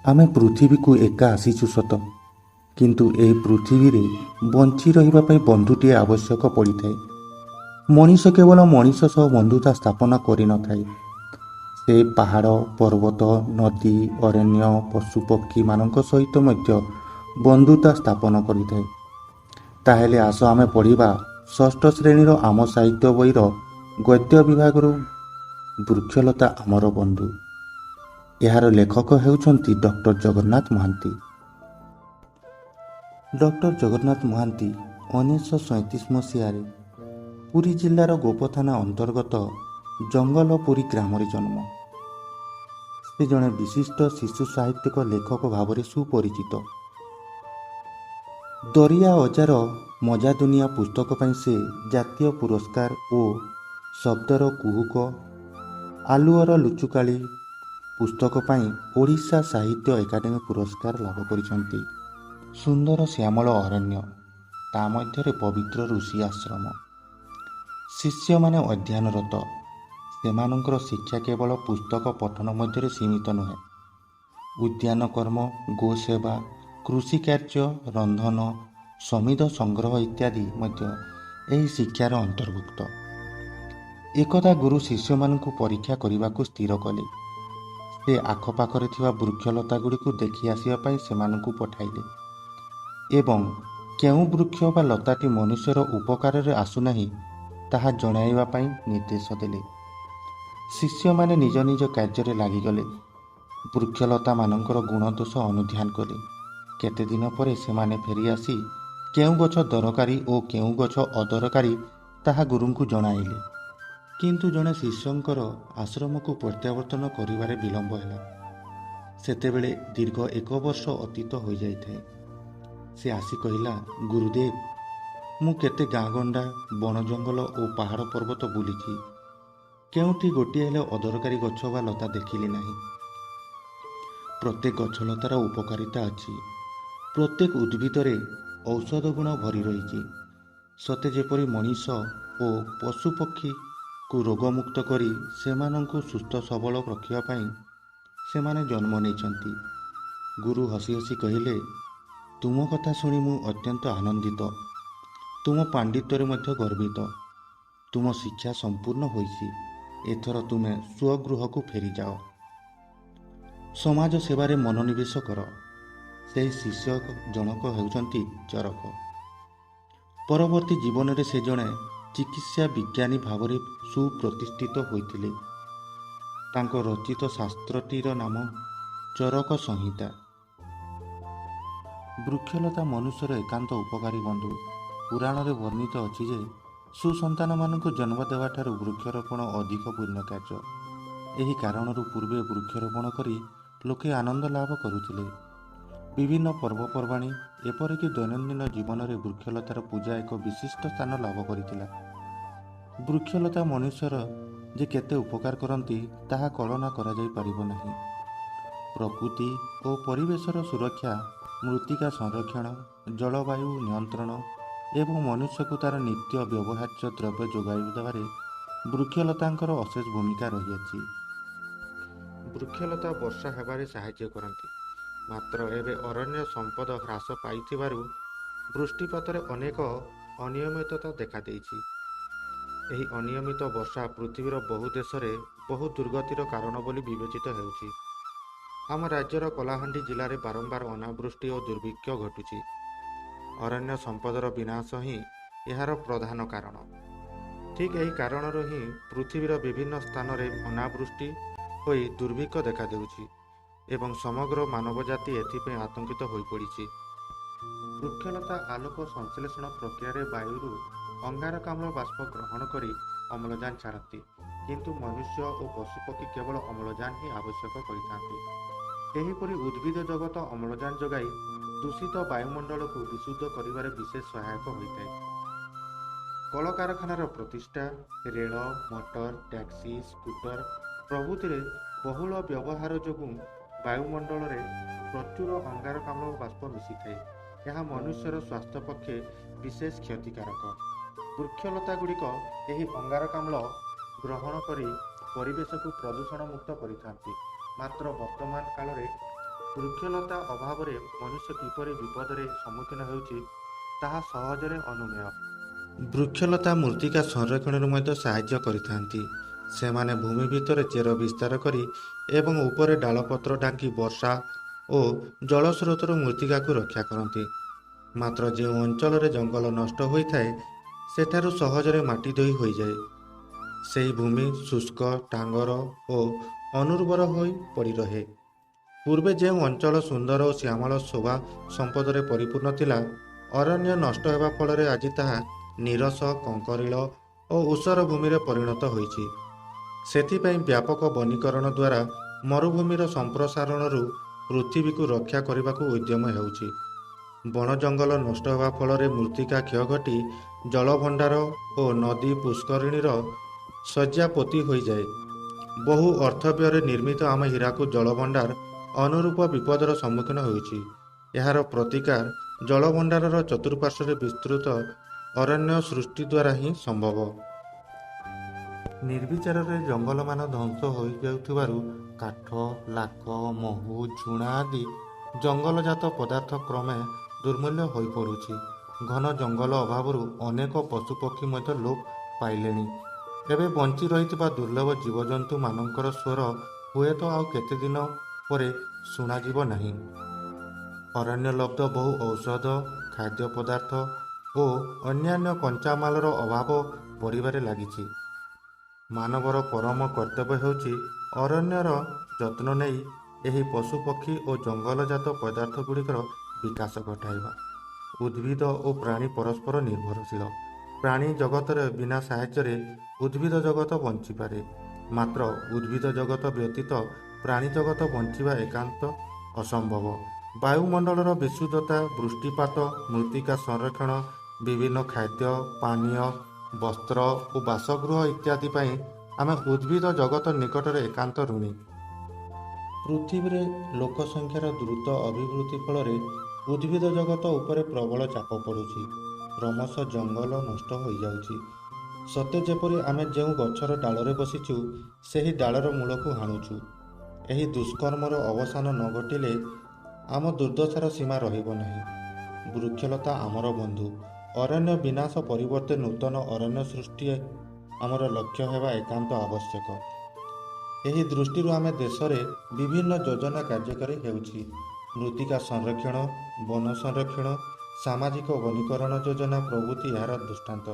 ଆମେ ପୃଥିବୀକୁ ଏକା ଆସିଛୁ ସତ, କିନ୍ତୁ ଏହି ପୃଥିବୀରେ ବଞ୍ଚି ରହିବା ପାଇଁ ବନ୍ଧୁଟିଏ ଆବଶ୍ୟକ ପଡ଼ିଥାଏ। ମଣିଷ କେବଳ ମଣିଷ ସହ ବନ୍ଧୁତା ସ୍ଥାପନ କରିନଥାଏ। ସେ ପାହାଡ଼, ପର୍ବତ, ନଦୀ, ଅରଣ୍ୟ, ପଶୁପକ୍ଷୀମାନଙ୍କ ସହିତ ମଧ୍ୟ ବନ୍ଧୁତା ସ୍ଥାପନ କରିଥାଏ। ତାହେଲେ ଆସ, ଆମେ ପଢ଼ିବା ଷଷ୍ଠ ଶ୍ରେଣୀର ଆମ ସାହିତ୍ୟ ବହିର ଗଦ୍ୟ ବିଭାଗରୁ ବୃକ୍ଷଲତା ଆମର ବନ୍ଧୁ। ଏହାର ଲେଖକ ହେଉଛନ୍ତି ଡକ୍ଟର ଜଗନ୍ନାଥ ମହାନ୍ତି। ଡକ୍ଟର ଜଗନ୍ନାଥ ମହାନ୍ତି 1937 ମସିହାରେ ପୁରୀ ଜିଲ୍ଲାର ଗୋପ ଥାନା ଅନ୍ତର୍ଗତ ଜଙ୍ଗଲପୁରୀ ଗ୍ରାମରେ ଜନ୍ମ। ସେ ଜଣେ ବିଶିଷ୍ଟ ଶିଶୁ ସାହିତ୍ୟିକ ଲେଖକ ଭାବରେ ସୁପରିଚିତ। ଦରିଆ ଅଜାର ମଜା ଦୁନିଆ ପୁସ୍ତକ ପାଇଁ ସେ ଜାତୀୟ ପୁରସ୍କାର ଓ ଶବ୍ଦର କୁହୁକ, ଆଲୁଅର ଲୁଚୁକାଳି ପୁସ୍ତକ ପାଇଁ ଓଡ଼ିଶା ସାହିତ୍ୟ ଏକାଡେମୀ ପୁରସ୍କାର ଲାଭ କରିଛନ୍ତି। ସୁନ୍ଦର ଶ୍ୟାମଳ ଅରଣ୍ୟ, ତା ମଧ୍ୟରେ ପବିତ୍ର ଋଷି ଆଶ୍ରମ। ଶିଷ୍ୟମାନେ ଅଧ୍ୟୟନରତ। ସେମାନଙ୍କର ଶିକ୍ଷା କେବଳ ପୁସ୍ତକ ପଠନ ମଧ୍ୟରେ ସୀମିତ ନୁହେଁ। ଉଦ୍ୟାନ କର୍ମ, ଗୋସେବା, କୃଷିକାର୍ଯ୍ୟ, ରନ୍ଧନ, ସମିଧ ସଂଗ୍ରହ ଇତ୍ୟାଦି ମଧ୍ୟ ଏହି ଶିକ୍ଷାର ଅନ୍ତର୍ଭୁକ୍ତ। ଏକଦା ଗୁରୁ ଶିଷ୍ୟମାନଙ୍କୁ ପରୀକ୍ଷା କରିବାକୁ ସ୍ଥିର କଲେ। ସେ ଆଖପାଖରେ ଥିବା ବୃକ୍ଷଲତାଗୁଡ଼ିକୁ ଦେଖି ଆସିବା ପାଇଁ ସେମାନଙ୍କୁ ପଠାଇଲେ ଏବଂ କେଉଁ ବୃକ୍ଷ ବା ଲତାଟି ମନୁଷ୍ୟର ଉପକାରରେ ଆସୁନାହିଁ, ତାହା ଜଣାଇବା ପାଇଁ ନିର୍ଦ୍ଦେଶ ଦେଲେ। ଶିଷ୍ୟମାନେ ନିଜ ନିଜ କାର୍ଯ୍ୟରେ ଲାଗିଗଲେ। ବୃକ୍ଷଲତାମାନଙ୍କର ଗୁଣଦୋଷ ଅନୁଧ୍ୟାନ କଲେ। କେତେଦିନ ପରେ ସେମାନେ ଫେରିଆସି କେଉଁ ଗଛ ଦରକାରୀ ଓ କେଉଁ ଗଛ ଅଦରକାରୀ, ତାହା ଗୁରୁଙ୍କୁ ଜଣାଇଲେ। କିନ୍ତୁ ଜଣେ ଶିଷ୍ୟଙ୍କର ଆଶ୍ରମକୁ ପ୍ରତ୍ୟାବର୍ତ୍ତନ କରିବାରେ ବିଳମ୍ବ ହେଲା। ସେତେବେଳେ ଦୀର୍ଘ ଏକ ବର୍ଷ ଅତୀତ ହୋଇଯାଇଥାଏ। ସେ ଆସି କହିଲା, "ଗୁରୁଦେବ, ମୁଁ କେତେ ଗାଁ ଗଣ୍ଡା, ବଣ ଜଙ୍ଗଲ ଓ ପାହାଡ଼ ପର୍ବତ ବୁଲିଛି। କେଉଁଠି ଗୋଟିଏ ହେଲେ ଅଦରକାରୀ ଗଛ ବା ଲତା ଦେଖିଲି ନାହିଁ। ପ୍ରତ୍ୟେକ ଗଛଲତାର ଉପକାରିତା ଅଛି। ପ୍ରତ୍ୟେକ ଉଦ୍ଭିଦରେ ଔଷଧ ଗୁଣ ଭରି ରହିଛି। ସତେ ଯେପରି ମଣିଷ ଓ ପଶୁପକ୍ଷୀକୁ ରୋଗମୁକ୍ତ କରି ସେମାନଙ୍କୁ ସୁସ୍ଥ ସବଳ ରଖିବା ପାଇଁ ସେମାନେ ଜନ୍ମ ନେଇଛନ୍ତି।" ଗୁରୁ ହସି ହସି କହିଲେ, "ତୁମ କଥା ଶୁଣି ମୁଁ ଅତ୍ୟନ୍ତ ଆନନ୍ଦିତ। ତୁମ ପାଣ୍ଡିତ୍ୟରେ ମଧ୍ୟ ଗର୍ବିତ। ତୁମ ଶିକ୍ଷା ସମ୍ପୂର୍ଣ୍ଣ ହୋଇଛି। ଏଥର ତୁମେ ସ୍ୱଗୃହକୁ ଫେରିଯାଅ। ସମାଜ ସେବାରେ ମନୋନିବେଶ କର।" ସେହି ଶିଷ୍ୟ ଜଣକ ହେଉଛନ୍ତି ଚରକ। ପରବର୍ତ୍ତୀ ଜୀବନରେ ସେ ଜଣେ ଚିକିତ୍ସା ବିଜ୍ଞାନୀ ଭାବରେ ସୁପ୍ରତିଷ୍ଠିତ ହୋଇଥିଲେ। ତାଙ୍କ ରଚିତ ଶାସ୍ତ୍ରଟିର ନାମ ଚରକ ସଂହିତା। ବୃକ୍ଷଲତା ମନୁଷ୍ୟର ଏକାନ୍ତ ଉପକାରୀ ବନ୍ଧୁ। ପୁରାଣରେ ବର୍ଣ୍ଣିତ ଅଛି ଯେ ସୁସନ୍ତାନମାନଙ୍କୁ ଜନ୍ମ ଦେବାଠାରୁ ବୃକ୍ଷରୋପଣ ଅଧିକ ପୁଣ୍ୟ କାର୍ଯ୍ୟ। ଏହି କାରଣରୁ ପୂର୍ବେ ବୃକ୍ଷରୋପଣ କରି ଲୋକେ ଆନନ୍ଦ ଲାଭ କରୁଥିଲେ। ବିଭିନ୍ନ ପର୍ବପର୍ବାଣି, ଏପରିକି ଦୈନନ୍ଦିନ ଜୀବନରେ ବୃକ୍ଷଲତାର ପୂଜା ଏକ ବିଶିଷ୍ଟ ସ୍ଥାନ ଲାଭ କରିଥିଲା। ବୃକ୍ଷଲତା ମନୁଷ୍ୟର ଯେ କେତେ ଉପକାର କରନ୍ତି, ତାହା କଳନା କରାଯାଇପାରିବ ନାହିଁ। ପ୍ରକୃତି ଓ ପରିବେଶର ସୁରକ୍ଷା, ମୃତ୍ତିକା ସଂରକ୍ଷଣ, ଜଳବାୟୁ ନିୟନ୍ତ୍ରଣ ଏବଂ ମନୁଷ୍ୟକୁ ତା'ର ନିତ୍ୟ ବ୍ୟବହାର୍ଯ୍ୟ ଦ୍ରବ୍ୟ ଯୋଗାଇ ଦେବାରେ ବୃକ୍ଷଲତାଙ୍କର ଅଶେଷ ଭୂମିକା ରହିଅଛି। ବୃକ୍ଷଲତା ବର୍ଷା ହେବାରେ ସାହାଯ୍ୟ କରନ୍ତି। ମାତ୍ର ଏବେ ଅରଣ୍ୟ ସମ୍ପଦ ହ୍ରାସ ପାଇଥିବାରୁ ବୃଷ୍ଟିପାତରେ ଅନେକ ଅନିୟମିତତା ଦେଖାଦେଇଛି। ଏହି ଅନିୟମିତ ବର୍ଷା ପୃଥିବୀର ବହୁ ଦେଶରେ ବହୁ ଦୁର୍ଗତିର କାରଣ ବୋଲି ବିବେଚିତ ହେଉଛି। ଆମ ରାଜ୍ୟର କଳାହାଣ୍ଡି ଜିଲ୍ଲାରେ ବାରମ୍ବାର ଅନାବୃଷ୍ଟି ଓ ଦୁର୍ଭିକ୍ଷ ଘଟୁଛି। ଅରଣ୍ୟ ସମ୍ପଦର ବିନାଶ ହିଁ ଏହାର ପ୍ରଧାନ କାରଣ। ଠିକ୍ ଏହି କାରଣରୁ ହିଁ ପୃଥିବୀର ବିଭିନ୍ନ ସ୍ଥାନରେ ଅନାବୃଷ୍ଟି ହୋଇ ଦୁର୍ଭିକ୍ଷ ଦେଖାଦେଉଛି ଏବଂ ସମଗ୍ର ମାନବ ଜାତି ଏଥିପାଇଁ ଆତଙ୍କିତ ହୋଇପଡ଼ିଛି। ବୃକ୍ଷଲତା ଆଲୋକ ସଂଶ୍ଳେଷଣ ପ୍ରକ୍ରିୟାରେ ବାୟୁରୁ ଅଙ୍ଗାରକାମ୍ଳ ବାଷ୍ପ ଗ୍ରହଣ କରି ଅମ୍ଳଜାନ ଛାଡ଼ନ୍ତି। କିନ୍ତୁ ମନୁଷ୍ୟ ଓ ପଶୁପକ୍ଷୀ କେବଳ ଅମ୍ଳଜାନ ହିଁ ଆବଶ୍ୟକ କରିଥାନ୍ତି। ଏହିପରି ଉଦ୍ଭିଦ ଜଗତ ଅମ୍ଳଜାନ ଯୋଗାଇ ଦୂଷିତ ବାୟୁମଣ୍ଡଳକୁ ବିଶୁଦ୍ଧ କରିବାରେ ବିଶେଷ ସହାୟକ ହୋଇଥାଏ। କଳକାରଖାନାର ପ୍ରତିଷ୍ଠା, ରେଳ, ମୋଟର, ଟ୍ୟାକ୍ସି, ସ୍କୁଟର ପ୍ରଭୃତିରେ ବହୁଳ ବ୍ୟବହାର ଯୋଗୁଁ ବାୟୁମଣ୍ଡଳରେ ପ୍ରଚୁର ଅଙ୍ଗାରକାମ୍ଳ ବାଷ୍ପ ମିଶିଥାଏ। ଏହା ମନୁଷ୍ୟର ସ୍ୱାସ୍ଥ୍ୟ ପକ୍ଷେ ବିଶେଷ କ୍ଷତିକାରକ। ବୃକ୍ଷଲତାଗୁଡ଼ିକ ଏହି ଅଙ୍ଗାରକାମ୍ଳ ଗ୍ରହଣ କରି ପରିବେଶକୁ ପ୍ରଦୂଷଣମୁକ୍ତ କରିଥାନ୍ତି। ମାତ୍ର ବର୍ତ୍ତମାନ କାଳରେ ବୃକ୍ଷଲତା ଅଭାବରେ ମନୁଷ୍ୟ କିପରି ବିପଦରେ ସମ୍ମୁଖୀନ ହେଉଛି, ତାହା ସହଜରେ ଅନୁମେୟ। ବୃକ୍ଷଲତା ମୃତ୍ତିକା ସଂରକ୍ଷଣରେ ମଧ୍ୟ ସାହାଯ୍ୟ କରିଥାନ୍ତି। ସେମାନେ ଭୂମି ଭିତରେ ଚେର ବିସ୍ତାର କରି ଏବଂ ଉପରେ ଡାଳପତ୍ର ଢାଙ୍କି ବର୍ଷା ଓ ଜଳସ୍ରୋତରୁ ମୃତ୍ତିକାକୁ ରକ୍ଷା କରନ୍ତି। ମାତ୍ର ଯେଉଁ ଅଞ୍ଚଳରେ ଜଙ୍ଗଲ ନଷ୍ଟ ହୋଇଥାଏ, ସେଠାରୁ ସହଜରେ ମାଟି ଧୋଇ ହୋଇଯାଏ। ସେହି ଭୂମି ଶୁଷ୍କ, ଟାଙ୍ଗର ଓ ଅନୁର୍ବର ହୋଇ ପଡ଼ିରହେ। ପୂର୍ବେ ଯେଉଁ ଅଞ୍ଚଳ ସୁନ୍ଦର ଓ ଶ୍ୟାମଳ ଶୋଭା ସମ୍ପଦରେ ପରିପୂର୍ଣ୍ଣ ଥିଲା, ଅରଣ୍ୟ ନଷ୍ଟ ହେବା ଫଳରେ ଆଜି ତାହା ନୀରସ, କଙ୍କରିଳ ଓ ଊଷର ଭୂମିରେ ପରିଣତ ହୋଇଛି। ସେଥିପାଇଁ ବ୍ୟାପକ ବନୀକରଣ ଦ୍ୱାରା ମରୁଭୂମିର ସମ୍ପ୍ରସାରଣରୁ ପୃଥିବୀକୁ ରକ୍ଷା କରିବାକୁ ଉଦ୍ୟମ ହେଉଛି। ବଣ ଜଙ୍ଗଲ ନଷ୍ଟ ହେବା ଫଳରେ ମୃତ୍ତିକା କ୍ଷୟ ଘଟି ଜଳଭଣ୍ଡାର ଓ ନଦୀ ପୁଷ୍କରିଣୀର ଶଯ୍ୟା ପୋତି ହୋଇଯାଏ। ବହୁ ଅର୍ଥବ୍ୟୟରେ ନିର୍ମିତ ଆମ ହୀରାକୁଦ ଜଳଭଣ୍ଡାର ଅନୁରୂପ ବିପଦର ସମ୍ମୁଖୀନ ହେଉଛି। ଏହାର ପ୍ରତିକାର ଜଳଭଣ୍ଡାରର ଚତୁଃପାର୍ଶ୍ୱରେ ବିସ୍ତୃତ ଅରଣ୍ୟ ସୃଷ୍ଟି ଦ୍ୱାରା ହିଁ ସମ୍ଭବ। ନିର୍ବିଚାରରେ ଜଙ୍ଗଲମାନ ଧ୍ୱଂସ ହୋଇଯାଉଥିବାରୁ କାଠ, ଲାଖ, ମହୁ, ଝୁଣା ଆଦି ଜଙ୍ଗଲଜାତ ପଦାର୍ଥ କ୍ରମେ ଦୁର୍ମୂଲ୍ୟ ହୋଇପଡ଼ୁଛି। ଘନ ଜଙ୍ଗଲ ଅଭାବରୁ ଅନେକ ପଶୁପକ୍ଷୀ ମଧ୍ୟ ଲୋପ ପାଇଲେଣି। ଏବେ ବଞ୍ଚି ରହିଥିବା ଦୁର୍ଲଭ ଜୀବଜନ୍ତୁମାନଙ୍କର ସ୍ୱର ହୁଏତ ଆଉ କେତେଦିନ ପରେ ଶୁଣାଯିବ ନାହିଁ। ଅରଣ୍ୟଲବ୍ଧ ବହୁ ଔଷଧ, ଖାଦ୍ୟ ପଦାର୍ଥ ଓ ଅନ୍ୟାନ୍ୟ କଞ୍ଚାମାଲର ଅଭାବ ବଢ଼ିବାରେ ଲାଗିଛି। ମାନବର ପରମ କର୍ତ୍ତବ୍ୟ ହେଉଛି ଅରଣ୍ୟର ଯତ୍ନ ନେଇ ଏହି ପଶୁପକ୍ଷୀ ଓ ଜଙ୍ଗଲଜାତ ପଦାର୍ଥଗୁଡ଼ିକର ବିକାଶ ଘଟାଇବା। ଉଦ୍ଭିଦ ଓ ପ୍ରାଣୀ ପରସ୍ପର ନିର୍ଭରଶୀଳ। ପ୍ରାଣୀ ଜଗତର ବିନା ସାହାଯ୍ୟରେ ଉଦ୍ଭିଦ ଜଗତ ବଞ୍ଚିପାରେ, ମାତ୍ର ଉଦ୍ଭିଦ ଜଗତ ବ୍ୟତୀତ ପ୍ରାଣୀ ଜଗତ ବଞ୍ଚିବା ଏକାନ୍ତ ଅସମ୍ଭବ। ବାୟୁମଣ୍ଡଳର ବିଶୁଦ୍ଧତା, ବୃଷ୍ଟିପାତ, ମୃତ୍ତିକା ସଂରକ୍ଷଣ, ବିଭିନ୍ନ ଖାଦ୍ୟ, ପାନୀୟ, ବସ୍ତ୍ର ଓ ବାସଗୃହ ଇତ୍ୟାଦି ପାଇଁ ଆମେ ଉଦ୍ଭିଦ ଜଗତ ନିକଟରେ ଏକାନ୍ତ ଋଣୀ। ପୃଥିବୀରେ ଲୋକସଂଖ୍ୟାର ଦ୍ରୁତ ଅଭିବୃଦ୍ଧି ଫଳରେ ଉଦ୍ଭିଦ ଜଗତ ଉପରେ ପ୍ରବଳ ଚାପ ପଡ଼ୁଛି। କ୍ରମଶଃ ଜଙ୍ଗଲ ନଷ୍ଟ ହୋଇଯାଉଛି। ସତେ ଯେପରି ଆମେ ଯେଉଁ ଗଛର ଡାଳରେ ବସିଛୁ, ସେହି ଡାଳର ମୂଳକୁ ହାଣୁଛୁ। ଏହି ଦୁଷ୍କର୍ମର ଅବସାନ ନ ଘଟିଲେ ଆମ ଦୁର୍ଦ୍ଦଶାର ସୀମା ରହିବ ନାହିଁ। ବୃକ୍ଷଲତା ଆମର ବନ୍ଧୁ। ଅରଣ୍ୟ ବିନାଶ ପରିବର୍ତ୍ତେ ନୂତନ ଅରଣ୍ୟ ସୃଷ୍ଟି ଆମର ଲକ୍ଷ୍ୟ ହେବା ଏକାନ୍ତ ଆବଶ୍ୟକ। ଏହି ଦୃଷ୍ଟିରୁ ଆମ ଦେଶରେ ବିଭିନ୍ନ ଯୋଜନା କାର୍ଯ୍ୟକାରୀ ହେଉଛି। ମୃତ୍ତିକା ସଂରକ୍ଷଣ, ବନ ସଂରକ୍ଷଣ, ସାମାଜିକ ବନୀକରଣ ଯୋଜନା ପ୍ରଭୃତି ଏହାର ଦୃଷ୍ଟାନ୍ତ।